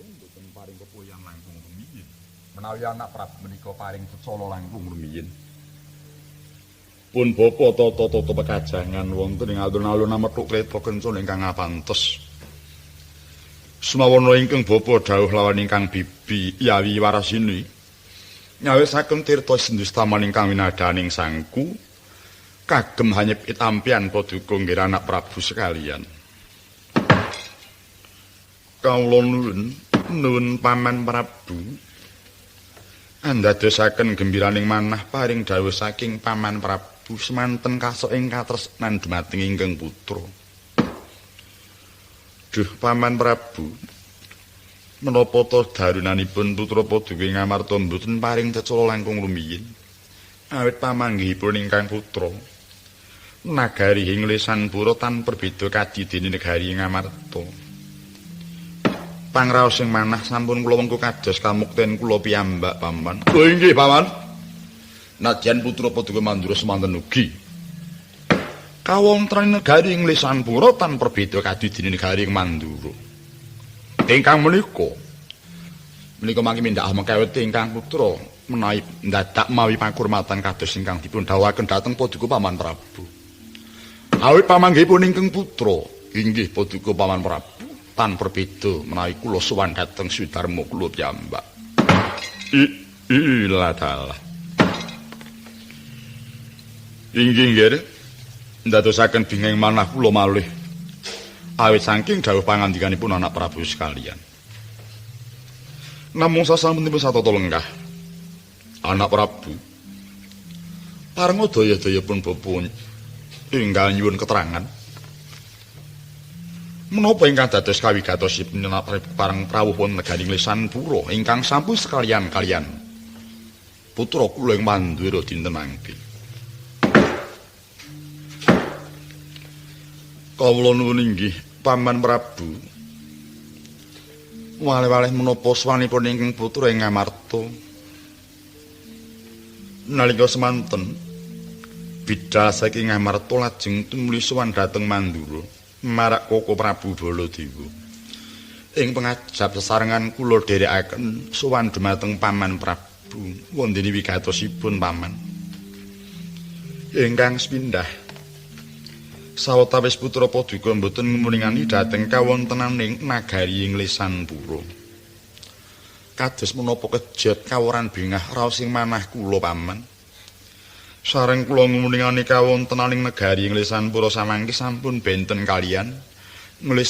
Mboten paring pepoyan langkung rumiyin. Menawi anak Prabu menika paring cecala langkung rumiyin. Pun bapa tata-tata pekajangan wonten ing alun-alun amethuk kreta kencana ingkang apantes. Sumawana ingkang bapa dawuh lawan ingkang bibi Yawi Warasini. Nyawisaken tirta sindustaman ingkang winadaning sangku kagem hanyepit ampian paduka nggih anak Prabu sekalian. Kawula nuwun, nuwun Paman Prabu. Andadosaken gembiraning manah paring dawuh saking Paman Prabu semanten kasok ing katresnan dumateng ingkang putra. Duh Paman Prabu, menapa ta darunanipun putra paduka ing Ngamarta mboten paring cecala langkung rumiyin awit pamanggihipun ingkang putra nagari ing Lesanpura tan perbeda kadidene negari Ngamarta. Pangraos ing manah sampun kula wengku kados kamukten kula piyambak Paman. Lho inggih Paman. Nadyan putra paduka Mandura semanten ugi. Kawontenan negari ing Lesanpura tan perbeda kadidene negari ing Mandura. Ingkang menika menika mangke mindhak mekawet ingkang putra menawi ndadak mawi pakurmatan kados ingkang dipun dawuhaken dhateng paduka Paman Prabu. Awit pamanggihipun ingkang putra inggih paduka Paman Prabu tan perbeda menawi kula sowan dhateng Sudarma kula piyambak. Ila dalah. Inggih nggih ndadosaken bingeng manah kula malih awit saking dawuh pangandikanipun anak Prabu sekalian. Namung sasampunipun satata lenggah anak Prabu parenga daya-daya pun bapa enggal nyuwun keterangan menapa ingkang dados kawigatosipun anak Prabu pareng prawuh wonten negari Lesanpura ingkang sampun sekalian kalian putra kula ing Mandura dinten mangke. Kawula nuwun inggih Paman Prabu. Waleh-waleh menapa swanipun ingkang putra ing Ngamarta. Nalika semanten bidal saking Ngamarta lajeng tumuli sowan dhateng Mandura marak Koko Prabu Baladewa. Ing pengajap sesarengan kula dherekaken sowan dumateng Paman Prabu wondene wigatosipun Paman. Ingkang sepindah sawetawis putra paduka mboten ngumuningani dhateng kawontenaning nagari ing Lesanpura. Kados menapa kejot kaworan bingah raos ing manah kula Paman. Sareng kula ngumuningani kawontenaning negari ing Lesanpura samangke sampun benten kalian nglis